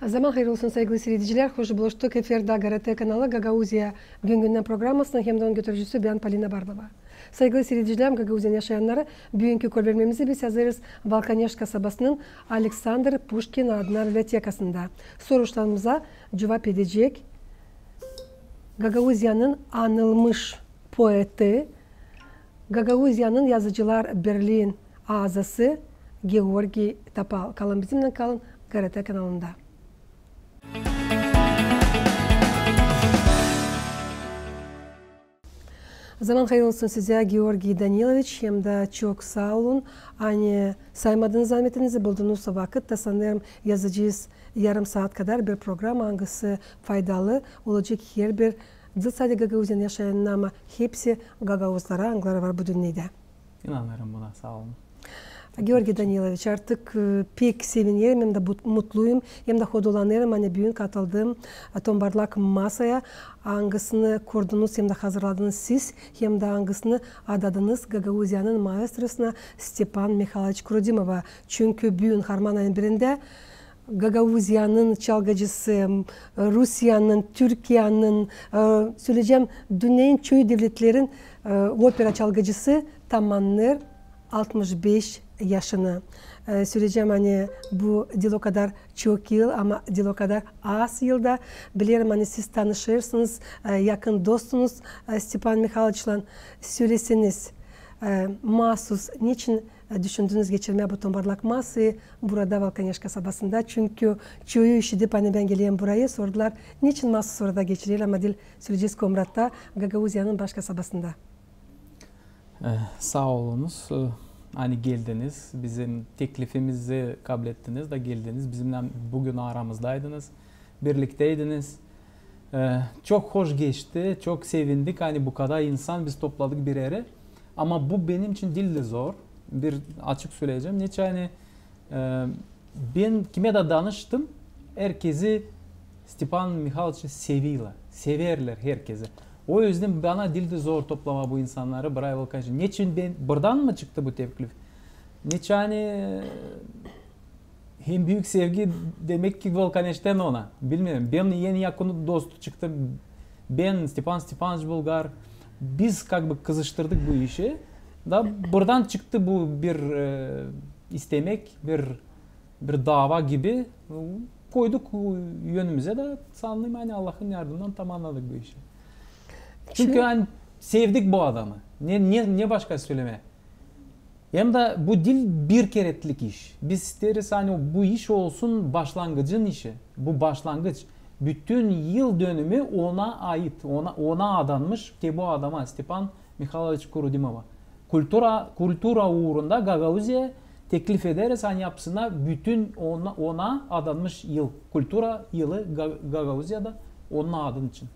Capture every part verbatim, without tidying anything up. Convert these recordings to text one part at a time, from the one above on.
Zaman hayır olsun, saygılı siiredicilär. Hoş buluştuk. Efirdä GRT kanalı, Gagauziya gün-gündän programmasının hem dä onun götürücüsü bän, Polina Barlova. Saygılı siiredicilär, Gagauziyanın yaşayannarı, büünkü körbermemizi biz hazırêrız Valkaneş kasabasının Aleksandr Puşkin adına bibliotekasında. Soruşlarımıza cuvap edecek Gagauziyanın anılmış poeti, Gagauziyanın Yazıcılar Birliin azası Georgiy Topal. Kalın bizimnän, kalın GRT kanalında. Zaman hayır olsun sizä, Georgiy Daniloviç, hem dä çok saa olun, ani saymadınız zaametinizi, buldunuz vakıt da, sanêrım, yazacez yarım saat kadar bir programa, angısı faydalı olacek herbir, diil sade Gagauziyanın yaşayannarına, ama hepsi gagauzlara, angıları var bu dünnedä. İnanêrım buna, saa olun. Georgiy Daniloviç, artık, e, pek sevinerim, hem dä bu-, mutluyum, hem dä hodolanêrım, ani büün katıldım, e, tombarlak masaya, angısını kurdunuz hem dä hazırladınız siz, hem dä angısını adadınız Gagauziyanın maestrosuna Stepan Mihayloviç Kurudimova. Çünkü büün harman ayın birindä Gagauziyanın çalgıcısı, m, Rusiyanın, Türkiyanın, e, söleyecäm, dünnenin çoyu devletlerin, e, opera çalgıcısı tamannêêr altmış beş yaşını. E, söleyecäm, ani bu diil o kadar çok yıl, ama diil o kadar az yıl da. Bilerim, ani siz tanışêrsınız, e, yakın dostunuz, e, Stepan Mihayloviçlan. Söleseniz, e, maasuz, neçin e, düşündünüz geçirmää bu tombarlak masayı burada, Valkaneş kasabasında? Çünkü çoyu işidip, ani bän gelerim burayı, sordular, neçin maasuz orada geçirelim, ama diil söleyecez Komratta, Gagauziyanın baş kasabasında. E, saa olunuz, e, ani geldiniz, bizim teklifimizi kablettiniz da geldiniz, bizimnän büün aramızdaydınız. Birlikteydiniz. E, çok hoş geçti, çok sevindik, ani bu kadar insan biz topladık bir erä. Ama bu benim için diildi zor. Bir açık söleyecäm. Neçin ani, e, bän kimä dä danıştım, herkezi Stepan Mihayloviçi seviler, severlär herkezi. O üzdän bana diildi zor toplamaa bu insannarı, burayı Valkaneşä. Neçin bän, buradan mı çıktı bu teklif? Neçin ani, e, hem büük sevgi demäk ki Valkaneştän ona. Bilmeerim, bän en yakın dostu çıktı. Bän, Stepan Stepanoviç Bulgar. Biz как бы kızıştırdık bu işi. Da buradan çıktı bu bir, e, istemäk, bir, bir dava gibi. Koyduk önümüzä da, sanêrım, ani Allahın yardımından tamamnadık bu işi. Çünkü, ani sevdik bu adamı. Ne, ne, ne başka sölemää? Hem dä bu diil bir keretlik iş. Biz isteeriz, ani bu iş olsun başlangıcın işi. Bu başlangıç. Bütün yıl dönümü ona ait, ona, ona adanmış te bu adama, Stepan Mihayloviç Kurudimova. Kultura, kultura uurunda Gagauziyaya teklif ederiz, ani yapsınnar bütün ona, ona adanmış yıl. Kultura yılı Ga-, Gagauziyada onun adın için.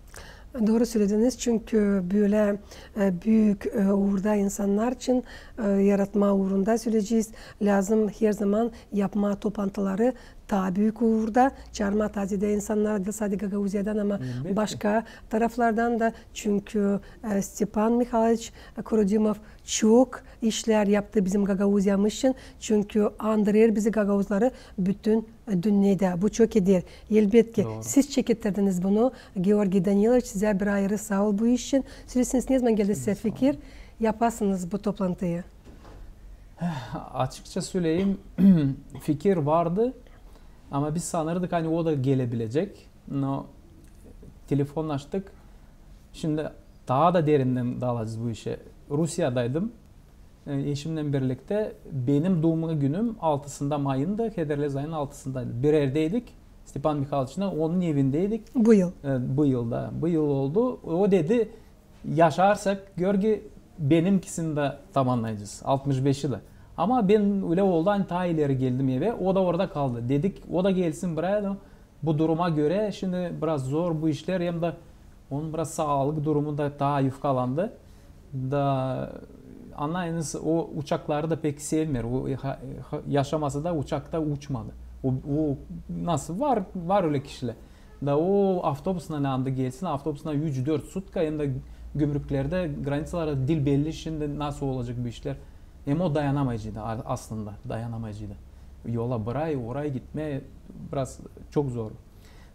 Dooru sölediniz, çünkü bölä, e, büük, e, uurda insannar için, e, yaratmaa uurunda söleyecez, lääzım herzaman yapmaa toplantıları taa büük uurda, çaarmaa taa zerä insannarı, diil sade Gagauziyadan, ama başka taraflardan da, çünkü, e, Stepan Mihayloviç Kurudimov çok işlär yaptı bizim Gagauziyamız için, çünkü andırêr bizi, gagauzları, bütün dünnedä. Bu çok eder. Elbetki, siz çekettirdiniz bunu, Georgiy Daniloviç, sizä bir ayırı saa ol bu iş için. Söleseniz, nezaman geldi sizä fikir, yapasınız bu toplantıyı? Açıkça söleyim, fikir vardı, ama biz sanırdık, ani o da gelebilecek. No telefonnaştık. Şindi taa da derindän dalacez bu işä. Rusiyadaydım. E, eşimnän birliktä. Benim duuma günüm altısında mayın da, Hederlez ayının altısında bir erdeydik. Stepan Mihayloviçnän, onun evindeydik. Bu yıl. E, bu yıl da. Bu yıl oldu. O dedi, yaşarsak, Georgiy, benimkisini dä tamamnayacez. Altmış beşi dä. Ama bän ölä oldu, ani taa ileri geldim evä. O da orada kaldı. Dedik, o da gelsin buraya da. Bu duruma görä, şindi biraz zor bu işlär, hem dä onun biraz saalık durumu da taa yufkalandı. Da, anlayınız, o uçakları da pek sevmeer. O, ha-, ha-, yaşaması da uçakta uçmadı. O, o nasıl var, var ölä kişilär. Da o avtobusnan andı gelsin, avtobusnan üç-dört sutka, hem dä gümrüklerdä, graniţalarda diil belli şindi nasıl olacek bu işlär. Hem o dayanamayaceydı a-, aslında, dayanamayaceydı. Yola bir ay, oraya gitmää biraz çok zor.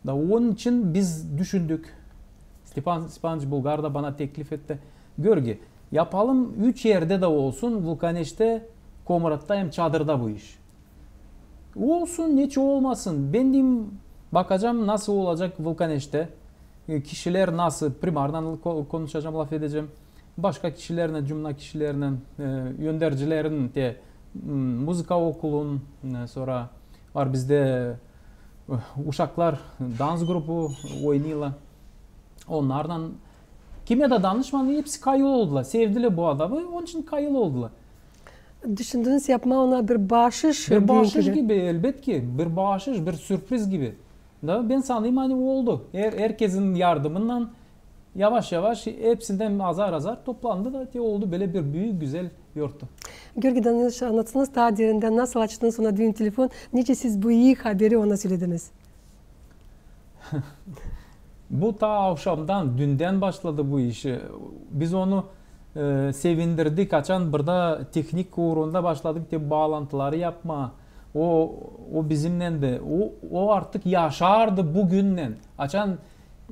Da onun için biz düşündük. Stepan Stepanoviç Bulgar da bana teklif etti. Georgiy, yapalım üç erdä dä olsun, Vulkaneştä, Komratta hem Çadırda bu iş. Olsun, neçin olmasın. Bän deyim, bakacam nasıl olacek Vulkaneştä. E, kişilär nasıl, primarnan ko-, konuşacam, lafedecäm. Başka kişilärlän, cumna kişilärlän, e, öndercilerin te, m, muzıka okulun, e, sora var bizdä, e, uşaklar dans grupu oynêêrlar. Onnarlan kimä dä danışmadım, hepsi kayıl oldular. Sevdilär bu adamı, onun için kayıl oldular. Düşündünüz yapmaa ona bir baaşış? Bir baaşış gibi, elbetki. Bir baaşış, bir sürpriz gibi. Da bän sanêrım, ani oldu. Er-, herkesin yardımınnan yavaş-yavaş hepsindän azar-azar toplandı da te oldu bölä bir büük, gözäl yortu. Georgiy Daniloviç, annadısana taa derindän, nasıl açtınız ona düün telefon, nicä siz bu ii haberi ona sölediniz? Bu taa avşamdan, düündän başladı bu işi. Biz onu, e, sevindirdik, açan burada tehnik uurunda başladık te baalantıları yapmaa. O, o bizimnän dä, o, o artık yaşardı büünnän. Açan,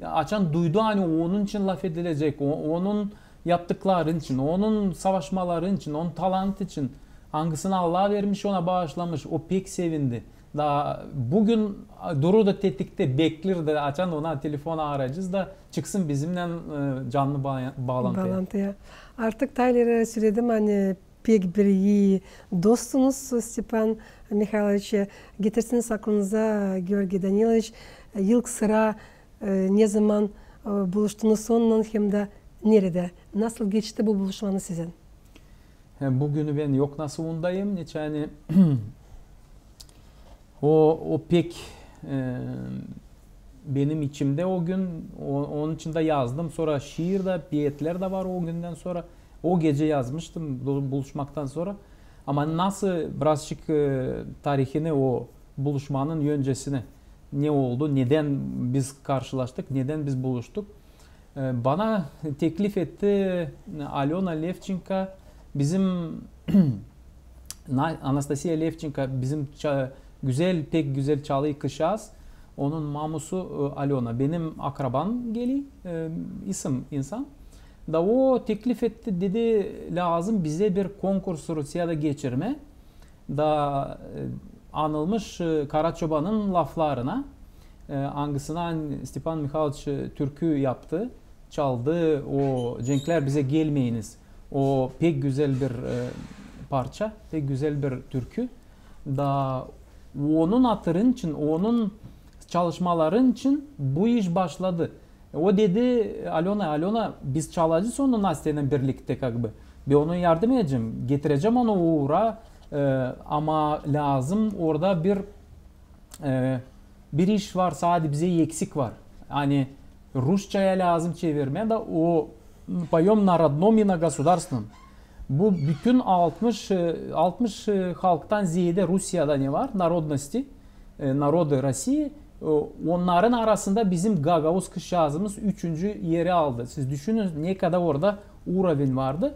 açan duydu, ani onun için lafedilecek, o, onun yaptıkları için, onun savaşmaları için, onun talantı için, angısını Allah vermiş, ona baaşlamış, o pek sevindi. Da büün durêr da tetiktä, bekleer da, açan ona telefon aarayacez da çıksın bizimnän, e, canlı baa-, baalantıya. Baalantıya. Artık taa ileri söledim, ani pek bir ii dostunuz Stepan Mihayloviç. Getirseniz aklınıza, Georgiy Daniloviç, ilk sıra, e, ne zaman, e, buluştunuz onunnan hem dä neredä? Nasıl geçti bu buluşmanız sizin? Hem bu günü bän yok nasıl unudayım, neçin ani o, o pek, e, benim içimdä o gün, o, onun için dä yazdım. Sora şiir dä, peetlär dä var o gündän sora. O gecä yazmıştım bu-, buluşmaktan sora. Ama nasıl birazçık, e, tarihini, o buluşmanın öncesini, ne oldu, nedän biz karşılaştık, nedän biz buluştuk. E, bana teklif etti Alöna Levçenko, bizim Na-, Anastasiya Levçenko, bizim ça-, gözäl, pek gözäl çalıy kızçaaz. Onun mamusu, e, Alöna, benim akrabam geler, e, isim insan. Da o teklif etti, dedi, lääzım bizä bir konkurs Rusiyada geçirmää. Da, e, anılmış, e, Karaçobanın laflarına, e, angısını Stepan Mihayloviç, e, türkü yaptı, çaldı, o cenklär bizä gelmeyiniz. O pek gözäl bir, e, parça, pek gözäl bir türkü. Da onun hatırın için, onun çalışmaların için bu iş başladı. O dedi Alöna, Alöna, biz çalacez onu Nasteylän birliktä, как бы. Bän ona yardım edecäm, getirecäm onu uura, e, ama lääzım orada bir, e, bir iş var, sade bizä eksik var. Ani rusçaya lääzım çevirmää da o, поём на родном и на государственном. Bu bütün altmış, e, altmış, e, halktan zeedä Rusiyada ne var, narodnosti, e, народы России, e, onnarın arasında bizim gagauz kızçaazımız üçüncü eri aldı. Siz düşünün, ne kadar orada уровень vardı.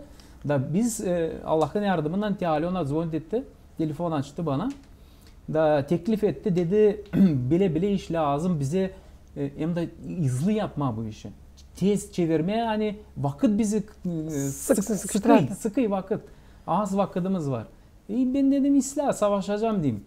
Da biz, e, Allahın yardımınnan te Alöna zvonit etti, telefon açtı bana. Da teklif etti, dedi, bölä-bölä iş lääzım bizä, e, hem dä hızlı yapmaa bu işi. Tez çevirmää, ani vakıt bizi, e, sık-, sıkıştırêr, sıkıy, sıkıy vakıt. Az vakıdımız var. E, bän dedim, islää, savaşacam, deyim.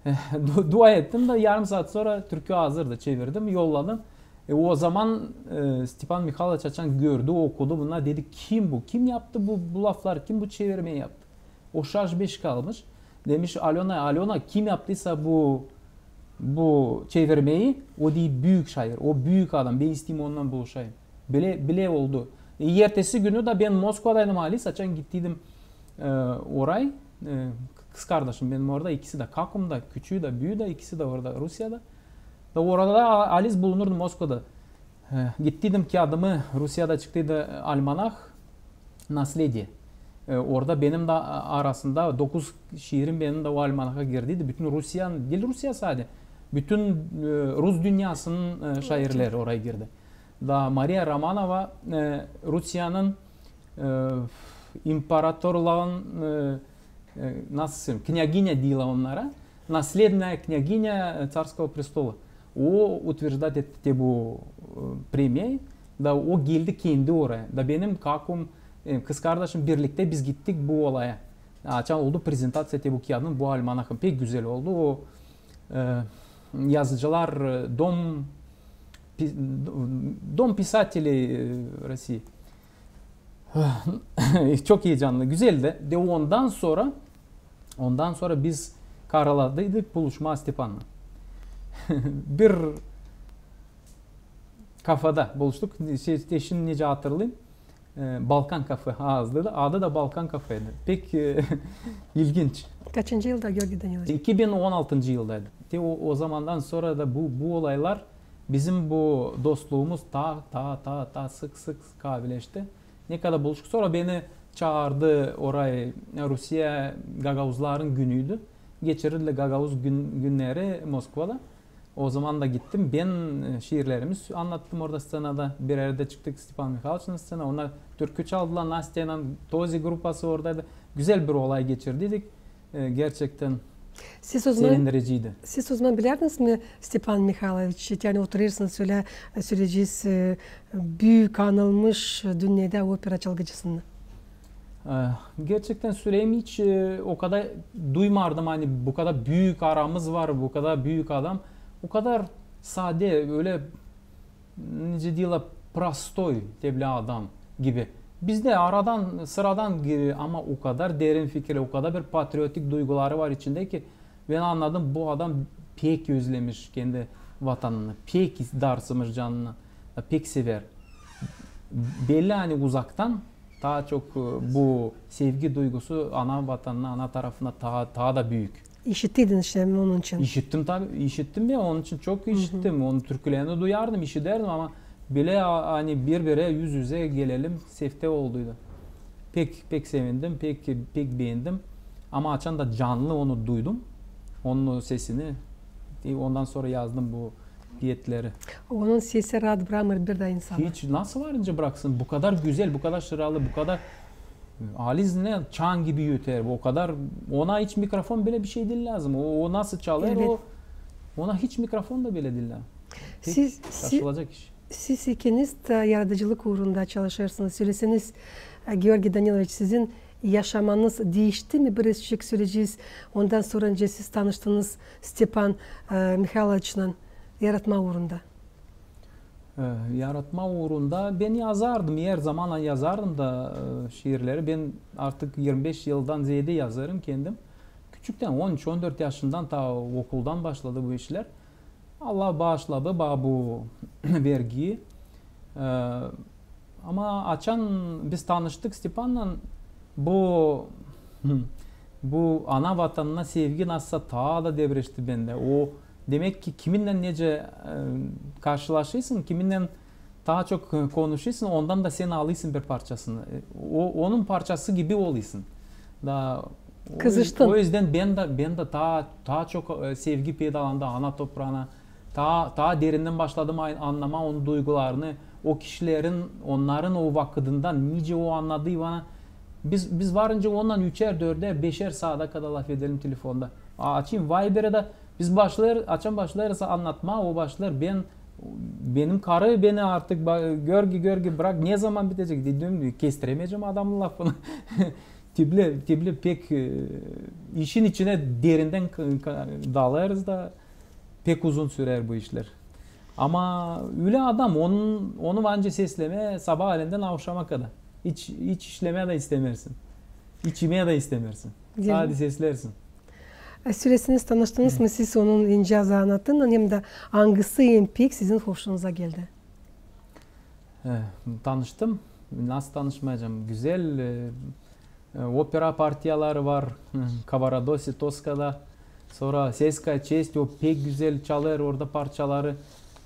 E, du-, dua ettim da yarım saat sora türkü hazırdı, çevirdim, yolladım. E, o zaman, e, Stepan Mihayloviç açan gördü, okudu, bunnar dedi, kim bu, kim yaptı bu, bu lafları, kim bu çevirmää yaptı? O şaş-beş kalmış. Demiş, Alöna, Alöna, kim yaptıysa bu, bu çevirmää, o deyni büük şair, o büük adam, bän isteerim onunnan buluşayım. Bölä, bölä oldu. E, ertesi günü dä bän Moskvadaydım, Alis, açan gittiydim, e, oraya, e, kızkardaşım benim orada, ikisi dä, kakum da, küçüü dä, büüü dä, ikisi dä orada, Rusiyada. Da orada da A-, Alis bulunurdu Moskvada. E, gittiydim, kiyadımı, Rusiyada çıktıydı, e, almanah Наследие. E, orada benim dä, a-, arasında dokuz şiirim benim dä o almanaha girdiydi. Bütün Rusiyanın, diil Rusiya sade, bütün, e, rus dünnäsinin, e, şairleri oraya girdi. Da Mariya Romanova, e, Rusiyanın, e, imperatorluun, e, e, nasıl söyleyim, knâginya diilär onnara. Наследная княгиня, э, царского престола. O утверждать etti te bu, e, premiyayı, da o geldi kendi oraya. Da benim kakum, e, kız kardaşım birlikte biz gittik bu olaya. Açan oldu prezentaţiya te bu kiyadın, bu almanahın. Pek gözäl oldu. O, e, yazıcılar, e, dom, pi-, dom pisateley, e, России. Çok eyecanlı, gözäl dä. De ondan sora, ondan sora biz karaladıydık buluşmaa Stepannan. Bir kafada buluştuk. Şey, te şindi nicä hatırlayım. E, Balkan kafe adı da, adı da Balkan kafeydi. Pek, e, ilginç. Kaçıncı yılda, Georgiy Daniloviç? İki bin on altıncı yıldaydı. Te o, o zamandan sora da bu, bu olaylar bizim bu dostluumuz taa, taa, taa, taa sık, sık kavileşti. Ne kadar buluştuk. Sora beni çaardı oraya, Rusiya gagauzların günüydü. Geçirdilär gagauz gün-, günneri Moskvada. O zaman da gittim. Ben, e, şiirlerimi annattım orada sţenada. Bir erdä çıktık Stepan Mihayloviçlan sţena. Onnar türkü çaldılar Nastaylan. Tozi grupası oradaydı. Gözäl bir olay geçirdiydik. E, gerçektän sevindiriciydi. Siz o zaman bilärdiniz mi Stepan Mihayloviçi? Yani oturêrsınız, sölä-, söleyecez, e, büük anılmış dünnedä opera çalgıcısını. E, gerçektän söleyim, hiç, e, o kadar duymardım, ani bu kadar büük aramız var, bu kadar büük adam. O kadar sade, ölä, nicä deerlär, prostoy te bölä adam gibi. Bizdä aradan, sıradan gibi, ama o kadar derin fikirli, o kadar bir patriotik duyguları var içindä ki, bän annadım, bu adam pek özlemiş kendi vatanını, pek darsımış canını, pek sever. Belli, ani uzaktan taa çok, e, bu sevgi duygusu ana vatanına, ana tarafına taa, taa da büük. İşittiydiniz şindi onun için? İşittim tabii, işittim ya, onun için çok işittim. Onun türkülerini duyardım, işidärdim, ama bölä, a-, ani bir-birä üz-üzä gelelim, sefte olduydu. Pek, pek sevindim, pek, pek beendim. Ama açan da canlı onu duydum, onun sesini, e, ondan sora yazdım bu peetleri. Onun sesi raat brakmêêr bir dä insanı. Hiç, nasıl var nicä braksın? Bu kadar gözäl, bu kadar şıralı, bu kadar, e, aliz ne, çan gibi öter. O kadar, ona hiç mikrofon, bölä bir şey diil lääzım. O, o nasıl çalêr, o, ona hiç mikrofon da bölä diil lääzım. Pek şaşılacak iş. Siz ikiniz dä yaradıcılık uurunda çalışêrsınız. Söleseniz, e, Georgiy Daniloviç, sizin yaşamanız diişti mi? Birazcık söleyecez, ondan sora nicä siz tanıştınız Stepan, e, Mihayloviçlan yaratma uurunda. E, yaratma uurunda bän yazardım, her zaman yazardım da, e, şiirleri. Bän artık irmi beş yıldan zeedä yazêrım kendim. Küçüktän, on üç, on dört yaşından, taa okuldan başladı bu işlär. Allah baaşladı bana bu vergiyi. E, ama açan biz tanıştık Stepannan, bu, bu ana vatanına sevgi nasılsa taa da debreşti bendä. O, demäk ki, kiminnän nicä, e, karşılaşêrsın, kiminnän taa çok, e, konuşêrsın, ondan da sän alêrsın bir parçasını. E, o, onun parçası gibi olêrsın. Da o, o üzdän bän dä, bän dä taa, taa çok, e, sevgi peydalandı ana topraana. Taa, taa derindän başladım ay-, annamaa onun duygularını, o kişilerin, onnarın o vakıdından nicä o annadı bana. Biz, biz varınca onunnan üçer, dördär, beşer saada kadar lafederim telefonda. A-, açayım Viberä dä, biz başlêêrız, açan başlêêrız annatmaa, o başlêêr, bän, benim karı beni artık ba-, Georgiy, Georgiy, brak, ne zaman bitecek? Dedim, kestiremeyecäm adamın lafını. Te bölä, te bölä pek, e, işin içinä derindän k-, ka-, dalêrız da pek uzun sürer bu işlär. Ama ölä adam, onun, onu var nicä seslemää sabaalendän avşama kadar. Hiç, hiç işlemää dä istämeersin. Hiç imää dä istämeersin. Sade seslersin. E, söleseniz, tanıştınız mı siz onun incä zanaatınnan, hem dä angısı en pek sizin hoşunuza geldi? E, tanıştım. Nasıl tanışmayacam? Gözäl, e, e, opera partiyaları var. Kavaradosi, Toskada. Sora Seskaya çest, o pek gözäl çalêr orada parçaları.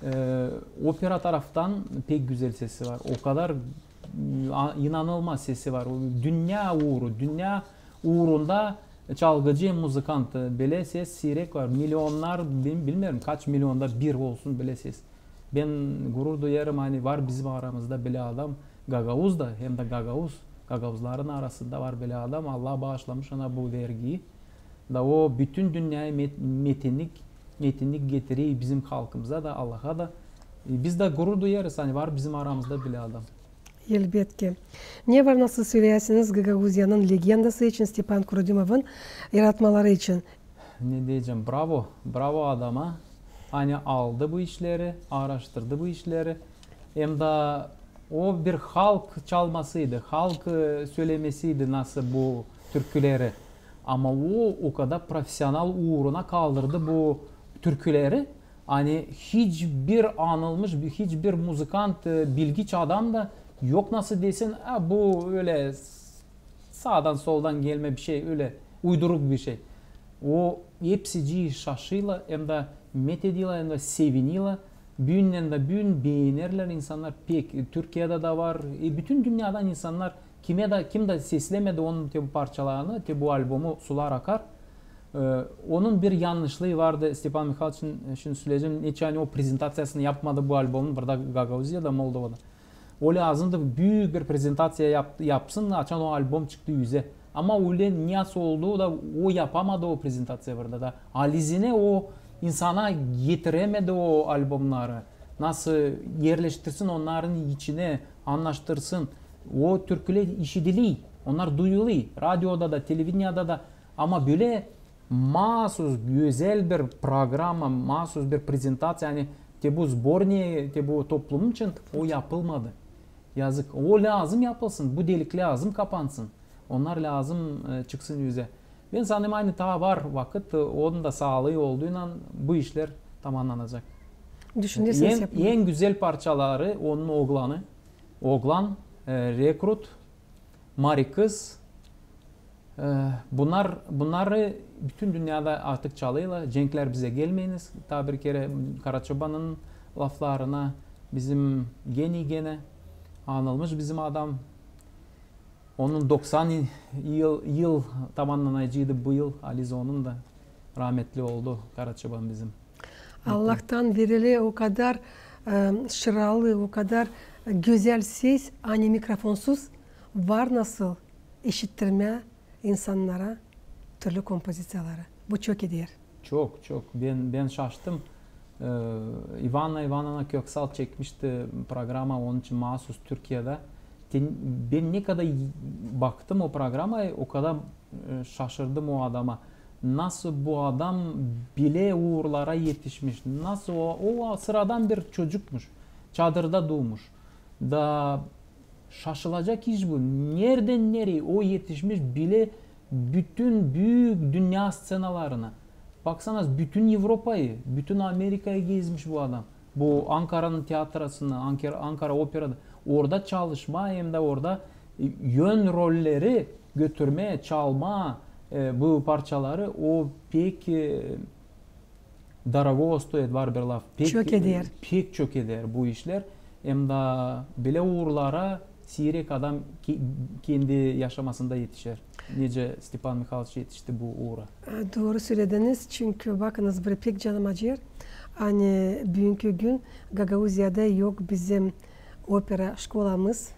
E, opera taraftan pek gözäl sesi var. O kadar, m, a-, inanılmaz sesi var. O dünnä uuru, dünnä uurunda çalgıcı hem muzıkant. Bölä ses siirek var. Milyonnar, bil-, bilmeerim kaç milyonda bir olsun bölä ses. Bän gurur duyêrım, ani var bizim aramızda bölä adam, gagauz da, hem dä gagauz, gagauzların arasında var bölä adam, Allah baaşlamış ona bu vergiyi. Da o bütün dünneyä met-, metinnik, metinnik getirer bizim halkımıza da, Allaha da. E, biz dä gurur duyêrız, ani var bizim aramızda bölä adam. Elbetki. Ne var nasıl söleyäsiniz Gagauziyanın legendası için, Stepan Kurudimovun yaratmaları için? Ne deyecäm, bravo, bravo adama. Ani aldı bu işleri, aaraştırdı bu işleri. Hem dä o bir halk çalmasıydı, halk, e, sölemesiydi nasıl bu türküleri. Ama o, o kadar profesional uuruna kaldırdı bu türküleri. Ani hiçbir anılmış, hiçbir muzıkant, e, bilgiç adam da yok nasıl desin, a, bu ölä s-, saadan soldan gelmä bir şey, ölä uyduruk bir şey. O hepsicii şaşêrlar, hem dä methedêrlär, hem dä sevinêrlär. Büündän dä büün beenerlär insannar pek. E, Türkiyedä dä var. E, bütün dünnedan insannar, kimä dä, kim dä seslemedi onun te bu parçalarını, te bu albumu Sular akar. E, onun bir yannışlıı vardı, Stepan Mihaliçin, e, şindi söleyecäm, neçin o prezentaţiyasını yapmadı bu albumun burada Gagauziyada, Moldovada. O lääzımdı büük bir prezentaţiya yap-, yapsın, açan o album çıktı üzä. Ama ölä nasıl oldu da o yapamadı o prezentaţiya burada da. Alizinä o insana getirämedi o albumnarı. Nasıl erleştirsin onnarın içinä, annaştırsın. O türkülär işidilii, onnar duyulêr. Radioda da, televideniada da. Ama bölä maasuz gözäl bir programa, maasuz bir prezentaţiya, ani te bu zborniye, te bu toplumun için o yapılmadı. Yazık. O lääzım yapılsın, bu delik lääzım kapansın. Onnar lääzım, e, çıksın üzä. Bän sanêrım, ani taa var vakıt, e, onun da saalıı olduuynan bu işlär tamannanacek. Düşünersiniz en, yapmaa. En gözäl parçaları onun Oglanı, Oglan, e, Rekrut, Mari kız, e, bunnar, bunnarı bütün dünnedä artık çalêrlar. Cenklär bizä gelmeyiniz. Taa bir kerä Karaçobanın laflarına bizim genä-genä anılmış bizim adam. Onun doksan yıl, yıl tamannanaceydı bu yıl. Alizi onun da rahmetli oldu, Karaçoban bizim. Allahtan verili o kadar, e, şıralı, o kadar gözäl ses, ani mikrofonsuz var nasıl işittirmää insannara türlü kompoziţiyaları. Bu çok eder. Çok, çok. Bän, bän şaştım. E, İvana İvanovna Köksal çekmişti programa onun için maasuz Türkiyedä. Te, bän ne kadar baktım o programaya, o kadar, e, şaşırdım o adama. Nasıl bu adam bölä uurlara etişmiş? Nasıl o, o sıradan bir çocukmuş. Çadırda duumuş. Da şaşılacek iş bu. Neredän nereyi o etişmiş bölä bütün büük dünnä sţenalarına. Baksanız, bütün Evropayı, bütün Amerikayı gezmiş bu adam. Bu Ankaranın teatrasında, Ankara, Ankara Operada. Orada çalışmaa hem dä orada, e, ön rolleri götürmää, çalmaa, e, bu parçaları, o pek, e, дорого стоит, var bir laf. Pek, çok eder. Pek çok eder bu işlär. Hem dä bölä uurlara siirek adam ke-, kendi yaşamasında etişer. Nicä Stepan Mihaliç etişti bu uura. E, dooru sölediniz, çünkü bakınız, bir pek canım acıyêr, ani büünkü gün Gagauziyada yok bizim opera şkolamız.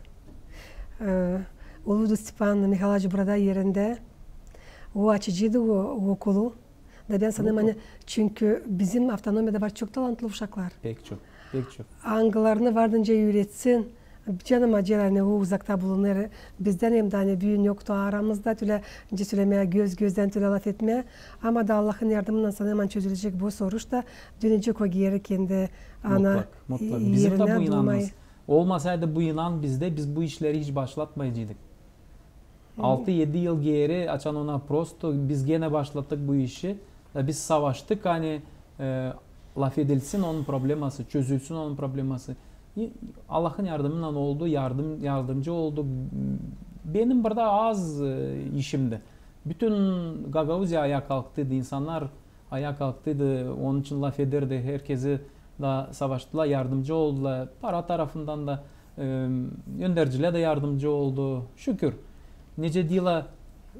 E, uludu Stepan Mihaliç burada erindä. O açaceydı o, o okulu. Da bän sanêrım, ani çünkü bizim avtonomiyada var çok talantlı uşaklar. Pek çok, pek çok. Angılarını vardınca üüretsin. Canım acıyêr, ani o uzakta bulunêr bizdän, hem dä ani büün yoktu aramızda, tölä, nicä sölemää, göz-gözdän tölä lafetmää. Ama da Allahın yardımınnan sanêrım, ani çözülecek bu soruş da dönecek o geeri kendi ana eriniä. Mutlak, mutlak. Bizim dä bu inanımız. Olmasaydı bu inan bizdä, biz bu işleri hiç başlatmayaceydık. Altı-edi yıl geeri, açan ona prosto, biz genä başlattık bu işi. Da biz savaştık, ani, e, lafedilsin onun probleması, çözülsün onun probleması. İ-, Allahın yardımınnan oldu, yardım, yardımcı oldu. Benim burada az, e, işimdi. Bütün Gagauziya ayaa kalktıydı, insannar ayaa kalktıydı, onun için lafederdi, herkezi da savaştılar, yardımcı oldular. Para tarafından da, e, öndercilär dä yardımcı oldu. Şükür. Nicä deerlär,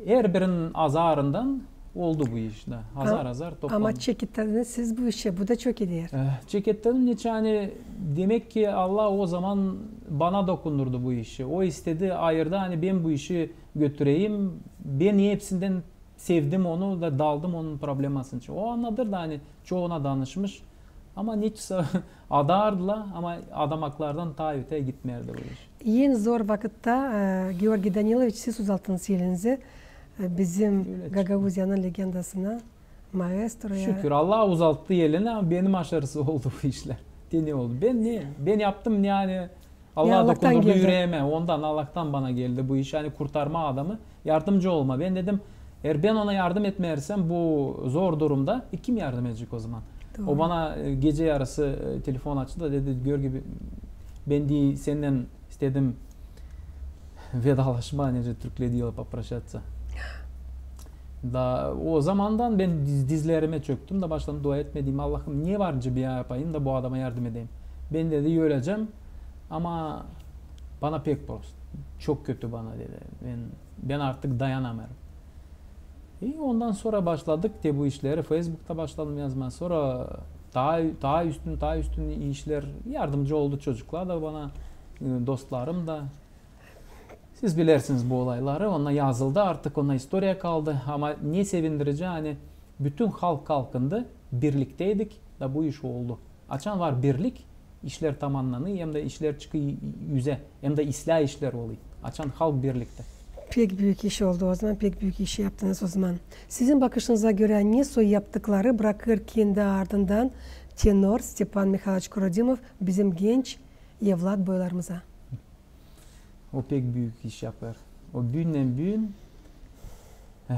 herbirinin azarından oldu bu iş da. Azar-azar toplandı. Ama çekettirdiniz siz bu işi, bu da çok eder. E, çekettirdim, nicä ani, demek ki, Allah o zaman bana dokundurdu bu işi. O istedi, ayırdı, ani bän bu işi götüreyim. Bän hepsindän sevdim onu da daldım onun problemasının içi. O annadır da, ani çouna danışmış. Ama neçin adardılar, ama adamaklardan taa öteyä gitmärdi bu iş. En zor vakıtta, e, Georgiy Daniloviç, siz uzalttınız elinizi, e, bizim Gagauziyanın legendasına, maestroya. Şükür, Allah uzalttı elini, ama benim aşarısı oldu bu işlär. Te ne oldu? Bän ne? Bän yaptım, ani Allah dokundurdu üreemä. Ondan, Allahtan bana geldi bu iş, ani kurtarmaa adamı, yardımcı olmaa. Bän dedim, eer bän ona yardım etmärsem bu zor durumda, e, kim yardım edecek o zaman? O bana, e, gecä yarısı, e, telefon açtı da dedi, Georgiy, bän, deer, sendän istedim vedalaşmaa, nicä türklär deerlär, попрощаться. Da o zamandan bän diz-, dizlerimä çöktüm da başladım dua etmää, dedim, Allahım, ne var nicä bän yapayım da bu adama yardım edeyim. Bän, dedi, ölecäm, ama bana pek prost. Çok kötü bana, dedi. Bän, bän artık dayanamêêrım. E, ondan sora başladık te bu işleri. Facebookta başladım yazmaa. Sora taa, taa üstün, taa üstün işlär, yardımcı oldu çocuklar da bana, e, dostlarım da. Siz bilersiniz bu olayları. Onnar yazıldı artık, onnar istoriya kaldı. Ama ne sevindirici, ani bütün halk kalkındı, birlikteydik da bu iş oldu. Açan var birlik, işlär tamannanêr, hem dä işlär çıkêr üzä, hem dä islää işlär olêr. Açan halk birliktä. Pek büük iş oldu o zaman, pek büük iş yaptınız o zaman. Sizin bakışınıza görä, ne soy yaptıkları brakêr kendi ardından tenor Stepan Mihayloviç Kurodimov bizim genç evlat boylarımıza? O pek büük iş yapêr. O büündän büün, eh,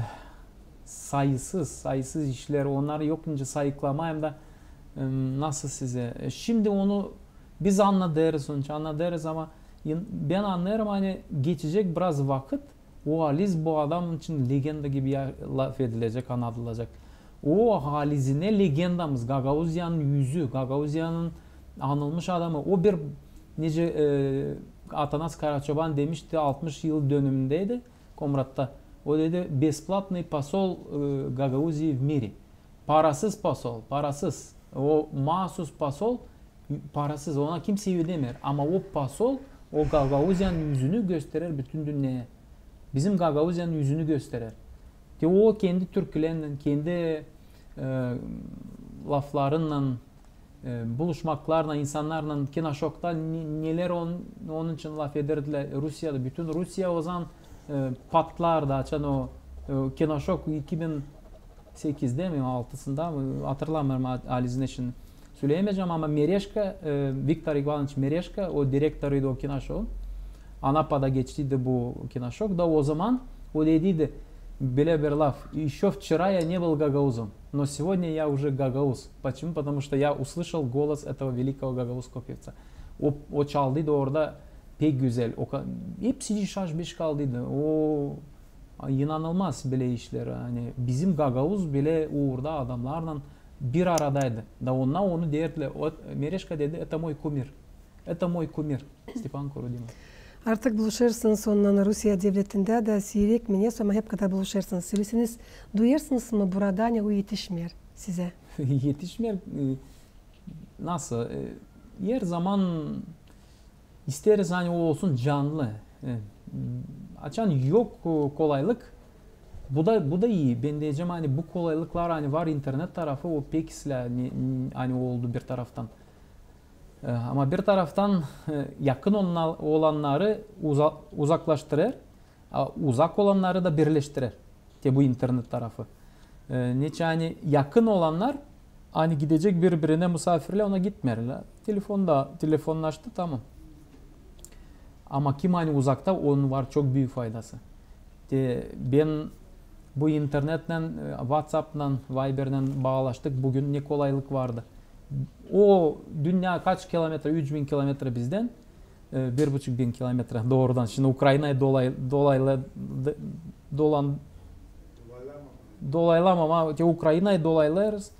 sayısız, sayısız işlär, onnarı yok nicä sayıklamaa hem dä, em, nasıl sizä. E, şindi onu biz annadêrız, onun için annadêrız, ama bän annêêrım, ani geçecek biraz vakıt, o haliz bu adam için legenda gibi ya-, lafedilecek, annadılacek. O halizinä legendamız, Gagauziyanın üzü, Gagauziyanın anılmış adamı. O bir, nicä, e, Atanas Karaçoban demişti, altmış yıl dönümündeydi Komratta. O dedi, бесплатный посол, e, Гагаузии в мире. Parasız posol, parasız. O maasuz posol, parasız. Ona kimsey ödemeer. Ama o posol, o Gagauziyanın üzünü gösterer bütün dünneyä. Bizim Gagauziyanın üzünü gösterer. Te o kendi türkülerindän, kendi, e, laflarınnan, e, buluşmaklarla, insannarlan, kinoşokta ne-, neler on-, onun için lafederdilär Rusiyada. Bütün Rusiya o zaman, e, patlardı, açan o, e, kinoşok iki bin sekizdä mi, altısında mı, hatırlamêêrım, a-, halizdän şindi söleyämeyecäm, ama Mereşka, e, Viktor İvanoviç Mereşka, o direktoruydu o kinoşogun. Anapada geçtiydi bu kinoşok da o zaman o dediydi bölä bir laf: «Ещё вчера я не был гагаузом, но сегодня я уже гагауз». Почему? Потому что я услышал голос этого великого гагаузского певца. O, o çaldıydı orada pek gözäl. O ka-, hepsi şaş-beş kaldıydı. O, inanılmaz bölä işlär. Ani bizim Gagauz bölä uurda adamnarlan bir aradaydı. Da onnar onu deerdilär. O, Mereşka dedi: «Это мой кумир. Это мой кумир». Stepan Kurodimov. Artık buluşêrsınız onunnan Rusiya devletindä dä siirek mi, nesoy, ama hep kadar buluşêrsınız. Söleeseniz, duyêrsınız mı burada, ani o etişmeer sizä? Etişmeer, e, nasıl? E, her zaman isteeriz, ani o olsun canlı. E, açan yok, e, kolaylık, bu da, bu da ii. Bän deyecäm, ani bu kolaylıklar, ani var internet tarafı, o pek islää, ani, ani oldu bir taraftan. E, ama bir taraftan, e, yakın onna-, olannarı uza-, uzaklaştırêr, a uzak olannarı da birleştirer. Te bu internet tarafı. E, neçin ani yakın olannar, ani gidecek biri-birinä musaafirlää, ona gitmeerlär. Telefonda, telefonnaştı, tamam. Ama kim ani uzakta, onun var çok büük faydası. Te bän bu internetnän, e, WhatsAppnan, Vibernän baalaştık. Büün ne kolaylık vardı. O dünnä kaç kilometra, üç bin kilometra bizdän, e, bir buçuk bin kilometra doorudan. Şindi Ukrainayı dolay-, dolaylı, d-, dolan-, dolaylamam, ama te Ukrainayı dolaylêêrız.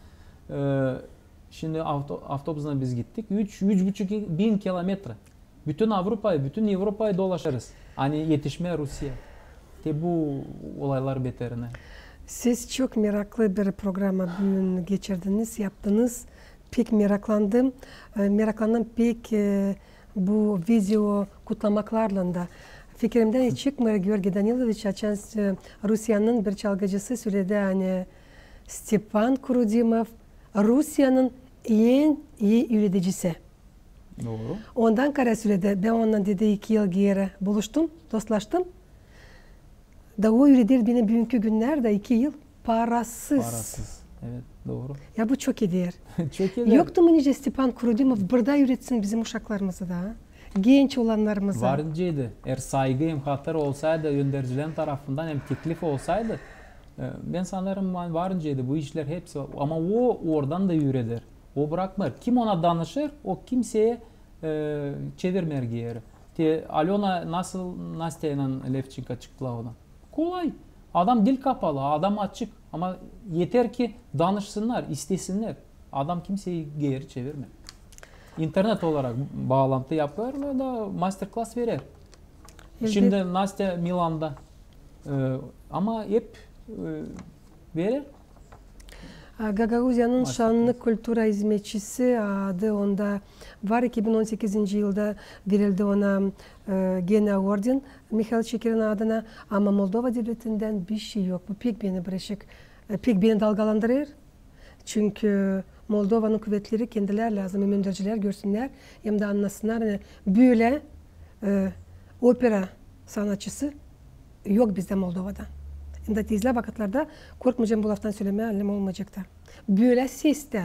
E, şindi avto-, avtobuslan biz gittik. Üç, üç buçuk bin kilometra. Bütün Avrupayı, bütün Evropayı dolaşêrız. Ani etişmää Rusiyaya. Te bu olaylar beterinä. Siz çok meraklı bir programa büün geçirdiniz, yaptınız. Pek meraklandım. E, meraklandım pek, e, bu video kutlamaklarlan da. Fikirimdän hiç çıkmêêr, Georgiy Daniloviç, açan, e, Rusiyanın bir çalgıcısı söledi, ani Stepan Kurudimov Rusiyanın en ii üüredicisi. Dooru. Ondan kaarä söledi, bän onunnan, dedi, iki yıl geeri buluştum, dostlaştım. Da o üüreder beni büünkü günnerdä iki yıl parasız. Parasız. Evet, dooru. Ya bu çok eder. Çok eder. Yoktu mu nicä Stepan Kurudimov burada üüretsin bizim uşaklarımızı da, genç olannarımızı? Var niceydi. Eer saygı hem hatır olsaydı öndercilerin tarafından hem teklif olsaydı, e, bän sanêrım, var niceydi bu işlär hepsi. Ama o oradan da üüreder. O brakmêêr. Kim ona danışêr, o kimseyä, e, çevirmeer geeri. Te Alöna nasıl Nastaylan Levçenko çıktılar oradan. Kolay. Adam dil kapalı, adam açık. Ama eter ki danışsınnar, istesinnär. Adam kimseyi geeri çevirmeer. İnternet olarak baalantı yapêr hem dä master-klas verer. Şindi Nastya Milanda. E, ama hep, e, verer. A, Gagauziyanın şannı kultura izmetçisi adı onda var. İki bin on sekizinci yılda verildi ona, e, genä orden Mihail Çekerin adına, ama Moldova devletindän bişey yok. Bu pek beni birazçık, e, pek beni dalgalandırêr. Çünkü Moldovanın kuvetleri kendilär lääzım hem öndercilär görsünnär hem dä annasınnar, ani bölä, e, opera sanatçısı yok bizdä Moldovada. Hem dä tezlä vakıtlarda, korkmayacam bu laftan sölemää, ölä olmayacek ta. Bölä sesä,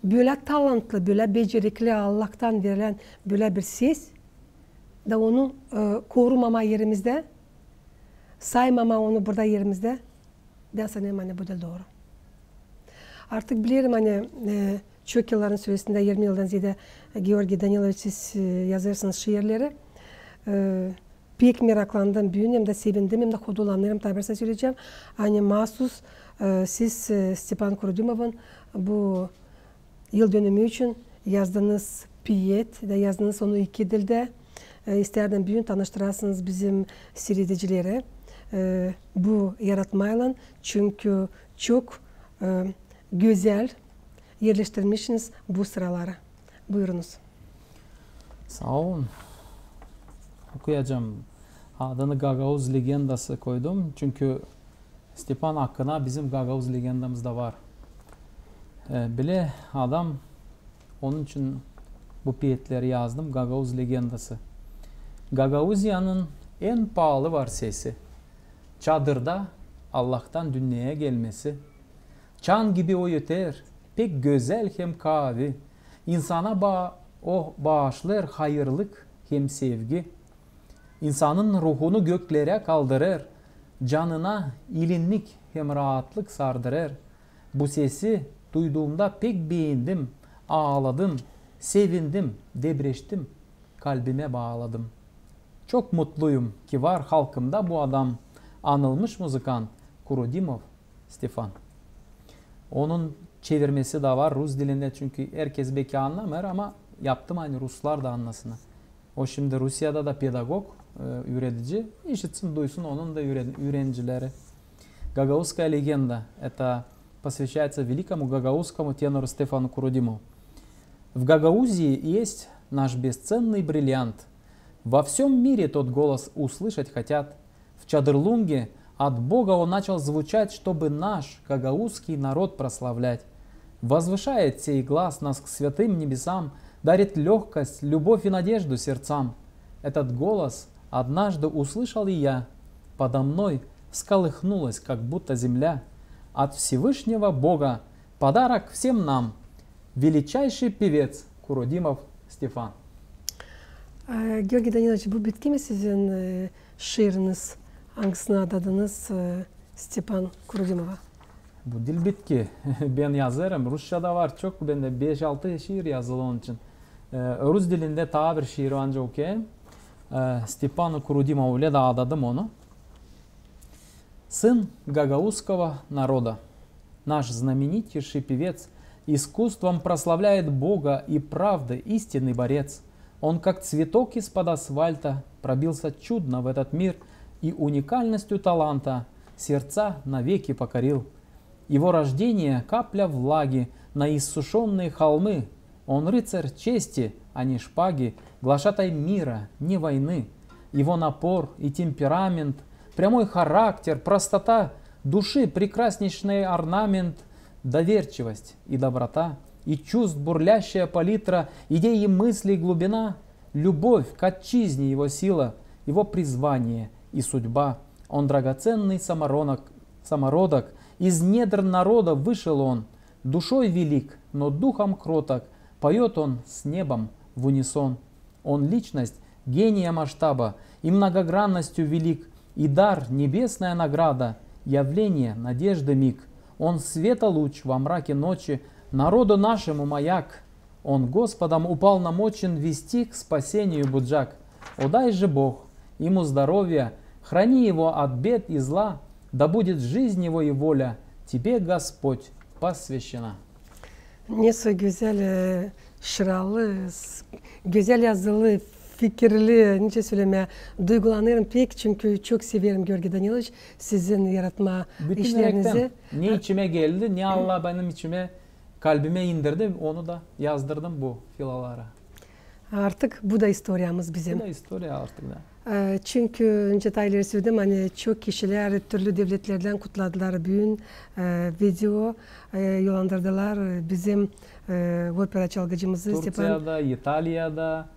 bölä talantlı, bölä becerikli, Allahtan verilän bölä bir ses, da onu, e, korumamaa erimizdä, saymamaa onu burada erimizdä, bän sanêrım, ani bu diil dooru. Artık bilerim, ani, e, çok yılların süresindä, irmi yıldan zeedä, e, Georgiy Daniloviç, siz, e, yazêrsınız şiirleri. E, pek meraklandım büün, hem dä sevindim, hem dä hodulanêrım, tabii söleyecäm, ani maasuz, e, siz, e, Stepan Kurudimovun bu yıldönümü için yazdınız peet, da yazdınız onu iki dildä. E, istärdim büün tanıştırasınız bizim siiredicileri, e, bu yaratmaylan, çünkü çok, e, gözäl erleştirmişsiniz bu sıraları. Buyurunuz. Saa olun. Okuyacam. Adını Gagauz legendası koydum, çünkü Stepan hakkına bizim gagauz legendamız da var. E, bile adam, onun için bu peetleri yazdım, Gagauz legendası. Gagauziyanın en paalı var sesi. Çadırda Allahtan dünneyä gelmesi. Çan gibi o öter, pek gözäl hem kaavi. İnsana ba-, o baaşlêêr hayırlık hem sevgi. İnsanın ruhunu göklerä kaldırêr, canına ilinnik hem raatlık sardırêr. Bu sesi duyduumda pek beendim, aaladım, sevindim, debreştim, kalbimä baaladım. Çok mutluyum, ki var halkımda bu adam, anılmış muzıkant Kurudimov Stepan. Onun çevirmesi dä var rus dilindä, çünkü herkez beki annamêêr, ama yaptım, ani ruslar da annasınnar. O şindi Rusiyada da pedagog, e, üüredici. İşitsin, duysun onun da üüre-, üürenicileri. Гагаузская легенда. Это посвящается великому гагаузскому тенору Стефану Курудимову. В Гагаузии есть наш бесценный бриллиант. Во всём мире тот голос услышать хотят. В Чадырлунге от Бога он начал звучать, чтобы наш гагаузский народ прославлять. Возвышает сей глас нас к святым небесам, дарит лёгкость, любовь и надежду сердцам. Этот голос однажды услышал и я. Подо мной всколыхнулась, как будто земля. От Всевышнего Бога подарок всем нам. Величайший певец Курудимов Стефан. E, Georgiy Daniloviç, bu bitki mi sizin, e, şiiriniz, angısını adadınız, e, Stepan Kurudimova? Bu diil bitki. Bän yazêrım. Rusçada var çok, bendä beş-altı şiir yazılı onun için. E, rus dilindä taa bir şiiri ancak okuyayım. E, Степану Курудимову, ölä dä adadım onu. Сын гагаузского народа, наш знаменитейший певец, искусством прославляет Бога и правды истинный борец. Он, как цветок из-под асфальта, пробился чудно в этот мир и уникальностью таланта сердца навеки покорил. Его рождение — капля влаги на иссушённые холмы. Он рыцарь чести, а не шпаги, глашатай мира, не войны. Его напор и темперамент, прямой характер, простота души, прекраснейший орнамент, доверчивость и доброта, и чувств бурлящая палитра, идей и мыслей глубина, любовь к отчизне его сила, его призвание и судьба. Он драгоценный самородок, самородок, из недр народа вышел он, душой велик, но духом кроток, поёт он с небом в унисон. Он личность гения масштаба, и многогранностью велик, и дар — небесная награда, явление — надежды миг. Он света луч во мраке ночи, народу нашему маяк. Он Господом уполномочен вести к спасению буджак. О, дай же, Бог, ему здоровья, храни его от бед и зла, да будет жизнь его и воля тебе, Господь, посвящена. Nesoy gözäl, e, şıralı, s-, gözäl yazılı, fikirli, nicä sölemää, duygulanêrım pek, çünkü çok severim, Georgiy Daniloviç, sizin yaratma işlerinizi. Bütün ürekten. Ne içimä geldi, ne Allah benim içimä, kalbimä indirdi, onu da yazdırdım bu filalara. Artık bu da istoriyamız bizim. Bu da istoriya artık da. E, çünkü, nicä taa ileri söledim, ani çok kişilär türlü devletlerdän kutladılar büün, e, video, e, yollandırdılar, e, bizim, e, opera çalgıcımızı Stepan. Turţiyada, İtaliyada,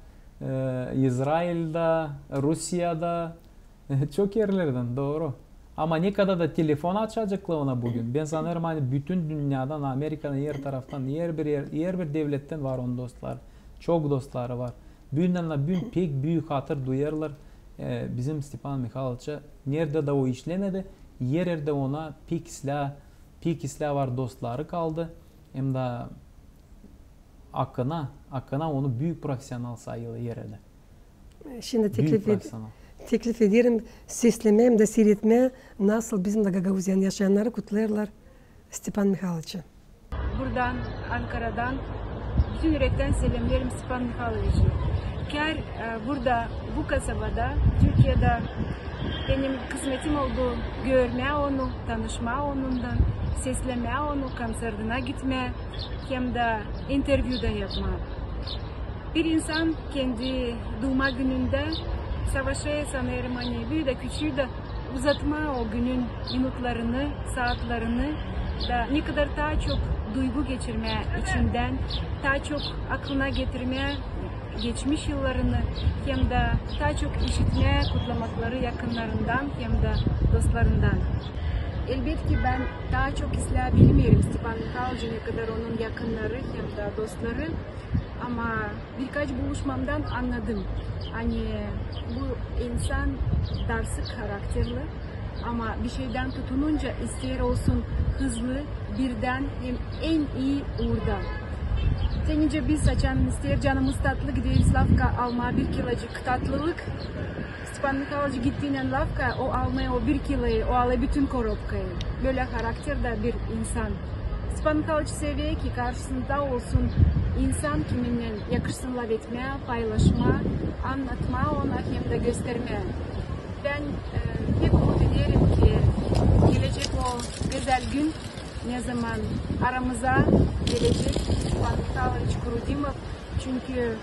e, İzrailda, Rusiyada, e, çok erlerdän, dooru. Ama ne kadar da telefon açaceklar ona büün. Bän sanêrım, ani bütün dünneydän, Amerikadan, her taraftan, her bir er-, her bir devlettän var onun dostları. Çok dostları var. Büündän dä büün pek büük hatır duyêrlar, e, bizim Stepan Mihayloviçä. Neredä dä o işlemedi, her erdä ona pek islää, pek islää var dostları kaldı. Hem dä akına, akına onu büük profesional sayêrlar her erdä. Şindi teklif ed-, teklif ederim seslemää hem dä siiretmää, nasıl bizim dä Gagauziyanın yaşayannarı kutlêêrlar Stepan Mihayloviçi. Buradan, Ankaradan bütün ürekten selemnerim Stepan Mihayloviçi. Kär, e, burada, bu kasabada, Türkiyada benim kısmetim oldu görmää onu, tanışmaa onunnan, seslemää onu, konsertinä gitmää hem dä intervyu da yapmaa. Bir insan kendi duuma günündä savaşêr, sanêrım, ani büük dä, küçük dä, uzatmaa o günün minutlarını, saatlarını da ne kadar taa çok duygu geçirmää içindän, taa çok aklına getirmää geçmiş yıllarını, hem dä taa çok işitmää kutlamakları yakınnarından hem dä dostlarından. Elbetki, bän taa çok islää bilmeerim Stepan Mihayloviçi, ne kadar onun yakınnarı hem dä dostları, ama birkaç buluşmamdan annadım, ani bu insan darsık harakterli, ama bir şeydän tutununca isteer olsun hızlı, birdän hem en ii uurda. Te nicä biz, açan isteer canımız tatlı, gideriz lafka almaa bir kilocuk tatlılık. Stepan Mihayloviç gittiynän lafka, o alêr o bir kiloyu, o alêr bütün korobkayı. Bölä harakterdä bir insan. Stepan Mihayloviç sever, ki karşısında olsun insan, kiminnän yakışsın lafetmää, paylaşmaa, annatmaa ona hem dä göstermää. Bän, e, pek umut ederim, ki gelecek o gözäl gün, ne zaman aramıza gelecek Stepan Mihayloviç Kurudimov, çünkü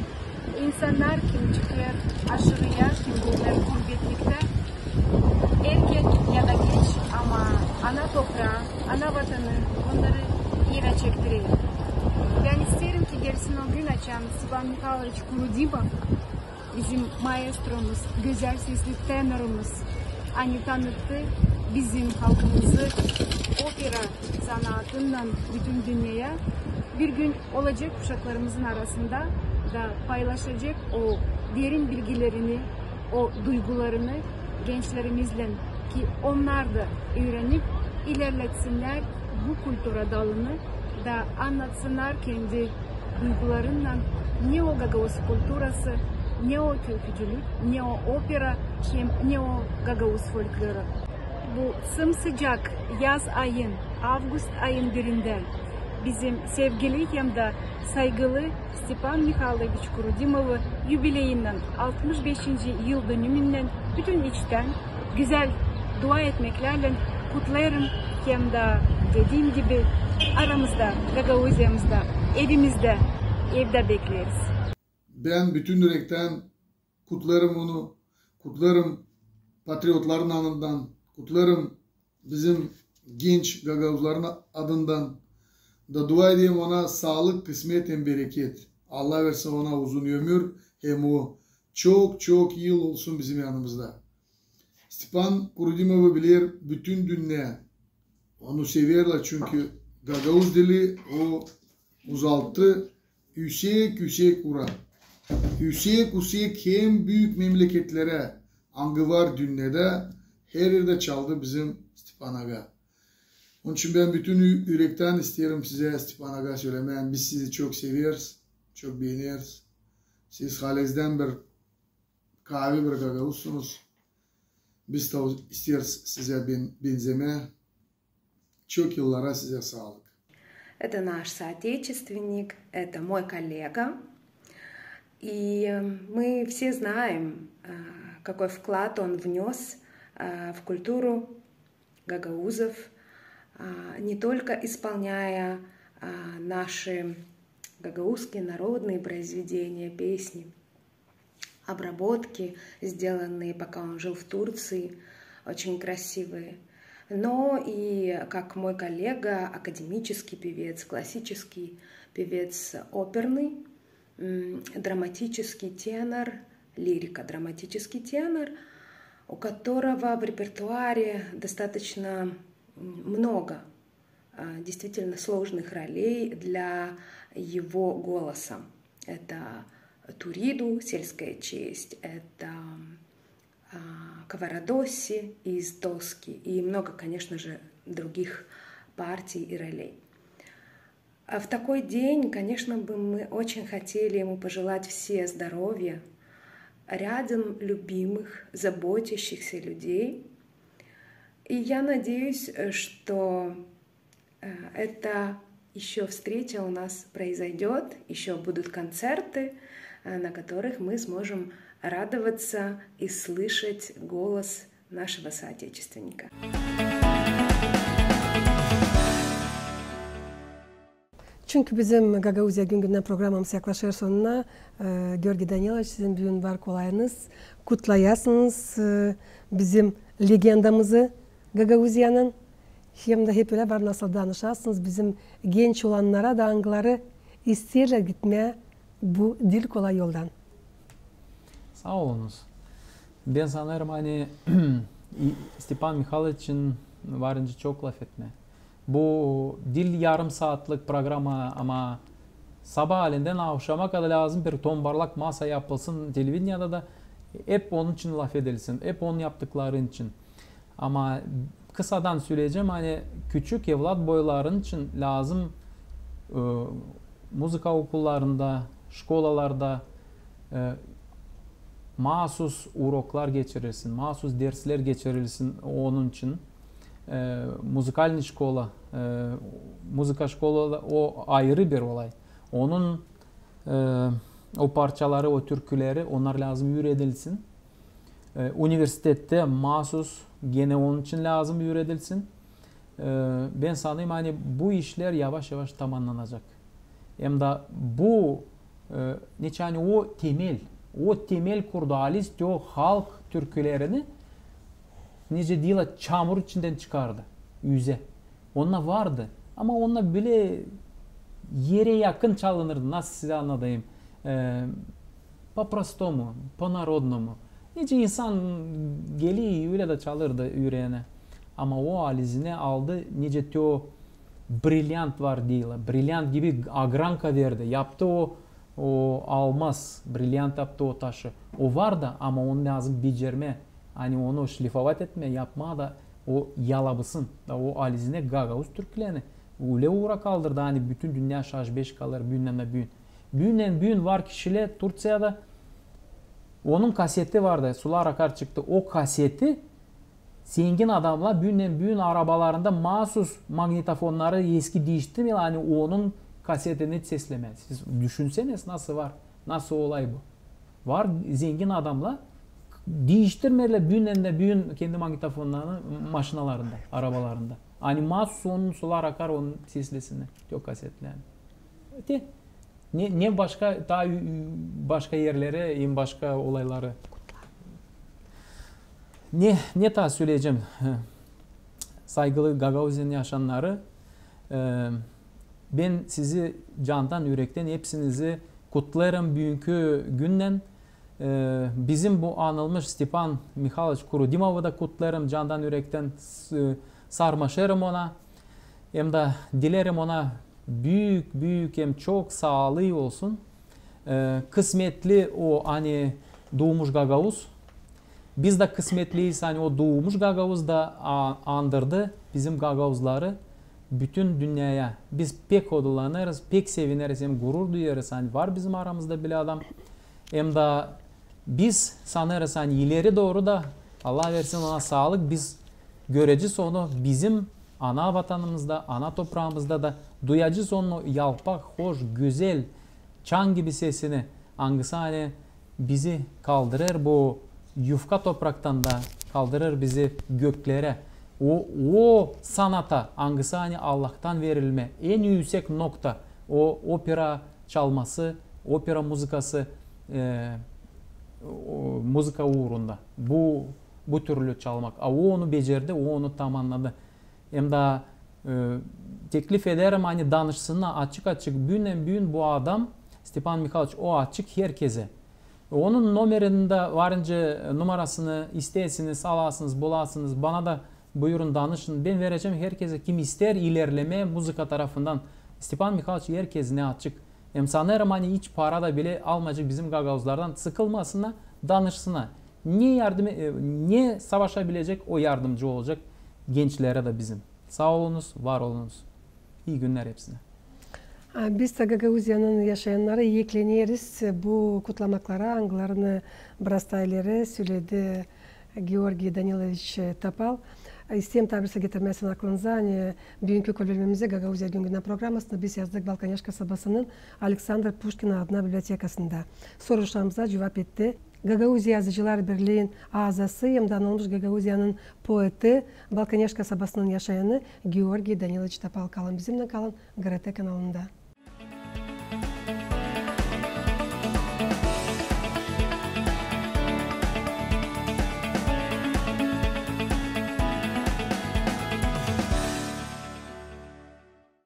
insannar, kim çıkêr aşırıya, kim bulunêr gurbetliktä, erken ya da geç, ama ana topraa, ana vatanı onnarı evä çektirer. Bän isteerim, ki gelsin o gün, açan Stepan Mihayloviç Kurudimov, bizim maestromuz, gözäl sesli tenorumuz, ani tanıttı bizim halkımızı opera zanaatınnan bütün dünneyä. Bir gün olacek uşaklarımızın arasında da paylaşacek o derin bilgilerini, o duygularını gençlerimizlän, ki onnar da üürenip ilerletsinnär bu kultura dalını da annatsınnar kendi duygularınnan ne o gagauz kulturası, ne o türkücülük, ne o opera, hem ne o gagauz folkloru. Bu sımsıcak yaz ayın, avgust ayın birindä bizim sevgili hem dä saygılı Stepan Mihayloviç Kurudimovı yubileyinnän, altmış beşinci yıl dönümünnän bütün içtän gözäl dua etmeklärlän kutlêêrım hem dä, dediim gibi, aramızda, Gagauziyamızda, evimizdä, evdä bekleeriz. Bän bütün ürektän kutlêêrım onu, Kutlarım patriotların adından, kutlarım bizim genç gagauzların adından da dua edeyim ona saalık, kısmet hem bereket. Allah versin ona uzun ömür hem o çok, çok yıl olsun bizim yanımızda. Stepan Kurudimovı biler bütün dünnä. Onu severlär, çünkü gagauz dili o uzalttı üsek, üsek uura. Üsek, üsek hem büük memleketlere, angı var dünnedä, her erdä çaldı bizim Stepan aga. Onun için bän bütün ü-, ürektän isteerim sizä, Stepan aga, sölemää, biz sizi çok severiz, çok beeneriz. Siz halizdän bir kaavi bir gagauzsunuz. Biz dä isteeriz sizä ben-, benzemää. Çok yıllara sizä saalık. Это наш соотечественник, это мой коллега. И мы все знаем, э, какой вклад он внёс, э, в культуру гагаузов, а, не только исполняя, а, наши гагаузские народные произведения, песни, обработки, сделанные, пока он жил в Турции, очень красивые. Но и как мой коллега, академический певец, классический певец оперный, м, драматический тенор, лирико-драматический тенор, у которого в репертуаре достаточно, м, много, а, действительно сложных ролей для его голоса. Это Туриду, «Сельская честь», это, а, Каварадоси из «Тоски» и много, конечно же, других партий и ролей. А в такой день, конечно, бы мы очень хотели ему пожелать все здоровья, рядом любимых, заботящихся людей. И я надеюсь, э, что, э, эта ещё встреча у нас произойдёт, ещё будут концерты, э, на которых мы сможем радоваться и слышать голос нашего соотечественника. Çünkü bizim Gagauziya gün-gündän programamız yaklaşêr sonuna, e, Georgiy Daniloviç, sizin büün var kolayınız kutlayasınız, e, bizim legendamızı Gagauziyanın, hem dä hep ölä var nasıl danışasınız bizim genç olannara da, angıları isteerlär gitmää bu diil kolay yoldan. Saa olunuz. Bän sanêrım, ani Stepan Mihayloviç için var nicä çok lafetmää. Bu diil yarım saatlık programa, ama sabaalendän avşama kadar lääzım bir tombarlak masa yapılsın televideniyadan da, hep onun için lafedilsin, hep onun yaptıkları için. Ama kısadan söleyecäm, ani küçük evlat boyların için lääzım, e, muzıka okullarında, şkolalarda, e, maasuz uroklar geçirilsin, maasuz derslär geçirilsin onun için. E, muzikalnıy şkola, e, muzıka şkola o ayırı bir olay. Onun, e, o parçaları, o türküleri, onnar lääzım üüredilsin. E, universitettä maasuz genä onun için lääzım üüredilsin. E, bän sanêrım, ani bu işlär yavaş-yavaş tamannanacak. Hem dä bu, e, neçin ani o temel, o temel kurdu, halis te o halk türkülerini, nicä deerlär, çamur içindän çıkardı üzä. Onnar vardı. Ama onnar bölä erä yakın çalınırdı. Nasıl sizä annadayım? E, по-простому, по-народному. Nicä insan geler, ölä dä çalardı üreene. Ama o alizinä aldı, nicä te o brilyant var deerlär. Brilyant gibi ogranka verdi. Yaptı o, o almaz, brilyant yaptı o taşı. O var da, ama onu lääzım becermää. Ani onu şlifovat etmää, yapmaa da o yalabısın. Da o alizinä gagauz türkülerini ölä uura kaldırdı, ani bütün dünnä şaş-beş kalêr büündän büün. Büündän büün var kişilär Turţiyada, onun kaseti vardı, Sular akar çıktı. O kaseti zengin adamnar büündän büün arabalarında maasuz magnitofonnarı eski diiştirmeerlär, ani onun kasetini seslemää. Siz düşünseniz, nasıl var, nasıl olay bu. Var zengin adamnar, diiştirmeerlär büündän dä büün kendi magnitofonnarını maşinalarında, arabalarında. Ani maasuz onun Sular akar, onun seslesinnär. Yok kasetlerini. Te, ne, ne başka, taa ü-, ü-, başka erleri, hem başka olayları. Ne, ne taa söleyecäm, saygılı Gagauziyanın yaşayannarı. E, bän sizi candan, ürektan hepsinizi kutlêêrım büünkü günnän. E, bizim bu anılmış Stepan Mihaloç Kurudimovı da kutlêêrım candan, ürektän, s-, sarmaşêrım ona. Hem dä dileerim ona büük, büük hem çok saalıı olsun. E, kısmetli o, ani duumuş gagauz. Biz dä kısmetliyiz, ani o duumuş gagauz da a-, andırdı bizim gagauzları bütün dünneyä. Biz pek odulanêrız, pek sevineriz hem gurur duyêrız, ani var bizim aramızda bölä adam. Hem dä biz sanêrız, ani ileri dooru da, Allah versin ona saalık, biz görecez onu bizim ana vatanımızda, ana topraamızda da, duyacez onun yalpak, hoş, gözäl, çan gibi sesini, angısı ani bizi kaldırêr bu yufka topraktan da, kaldırêr bizi göklerä. O, o sanata, angısı ani Allahtan verilmä, en üüsek nokta, o opera çalması, opera muzıkası, e, o, muzıka uurunda. Bu, bu türlü çalmak. A o onu becerdi, o onu tamannadı. Hem dä, e, teklif ederim, ani danışsınnar açık-açık, büünnän-büün bu adam, Stepan Mihaloç, o açık herkezä. Onun nomerini dä, varınca numarasını, isteersiniz, alasınız, bulasınız, bana da buyurun, danışın. Bän verecäm herkezä, kim isteer ilerlemää muzıka tarafından. Stepan Mihaloç herkezinä açık. Hem sanêrım, ani hiç para da bilä almayacek bizim gagauzlardan. Sıkılmasınnar, danışsınnar. Ne yardım, e, ne savaşabilecek, o yardımcı olacek gençlerä dä bizim. Saa olunuz, var olunuz. İi günnär hepsinä. A, biz dä Gagauziyanın yaşayannarı ekleneriz bu kutlamaklara, angılarını biraz taa ileri söledi Georgiy Daniloviç Topal. İsteerim taa bir şey getirmää sizin aklınıza, ani büünkü kölyelmemizä Gagauziya dünnedän programasını biz yazdık Balkaneš kasabasının Aleksandr Puşkin adına bibliotekasında. Soruşlarımıza cuvap etti Gagauziya Yazıcılar Birliin azası hem dä anılmış Gagauziyanın poeti, Balkaneš kasabasının yaşayanı Georgiy Daniloviç Topal. Kalın bizimnän, kalın GRT kanalında.